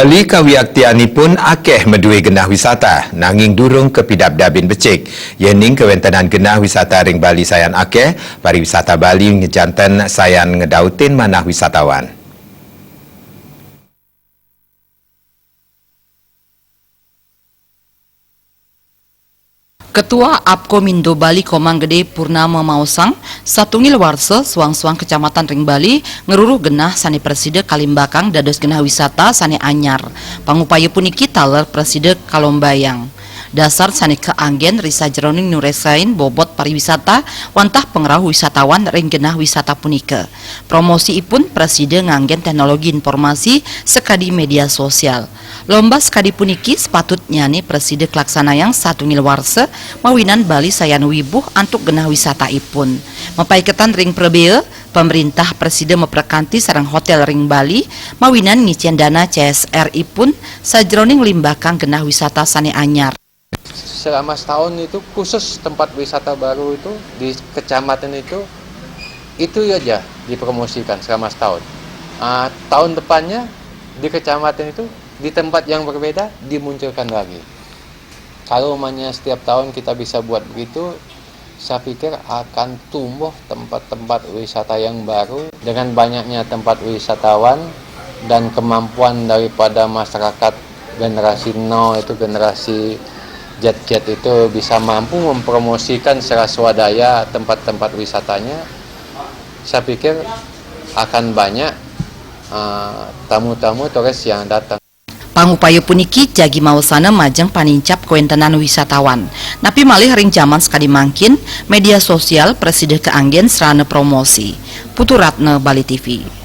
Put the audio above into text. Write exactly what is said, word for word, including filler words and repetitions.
Bali kawiaktianipun akeh madué genah wisata, nanging durung kapidabdabin becik. Yéning kawéntenan genah wisata ring Bali sayan akeh, pariwisata Bali ngejanten sayan ngedautin manah wisatawan. Ketua Apkomindo Bali Komang Gede Purnama maosang, satungil warsa suang-suang kecamatan ring Bali ngruruh genah sané prasida kalimbakang dados genah wisata sané anyar. Pangupaya puniki taler prasida kalombayang. Dasar sané kaanggén ri sajeroning nuresain bobot pariwisata wantah pangrauh wisatawan ring genah wisata punika. Promosiipun prasida nganggén teknologi informasi sakadi média sosial. Lomba sakadi puniki sapatutnyané prasida kalaksanayang satungil warsa mawinan Bali sayan wibuh antuk genah wisataipun. Mapaiketan ring prabéa, pamréntah prasida maprakanti sareng hotél ring Bali mawinan ngicén dana C S R ipun sajeroning limbakang genah wisata sané anyar. Selama setahun itu khusus tempat wisata baru itu di kecamatan itu, itu aja dipromosikan selama setahun. Ah, tahun depannya di kecamatan itu, di tempat yang berbeda dimunculkan lagi. Kalau umpamanya setiap tahun kita bisa buat begitu, saya pikir akan tumbuh tempat-tempat wisata yang baru. Dengan banyaknya tempat wisatawan dan kemampuan daripada masyarakat generasi now itu, generasi Z Z itu bisa mampu mempromosikan secara swadaya tempat-tempat wisatanya, saya pikir akan banyak, eh, tamu-tamu turis yang datang. Pangupaya puniki jagi maosana majeng panincap kawéntenan wisatawan. Napi malih ring jaman sakadi mangkin, média sosial prasida kaanggén sarana promosi. Putu Ratna, Bali T V.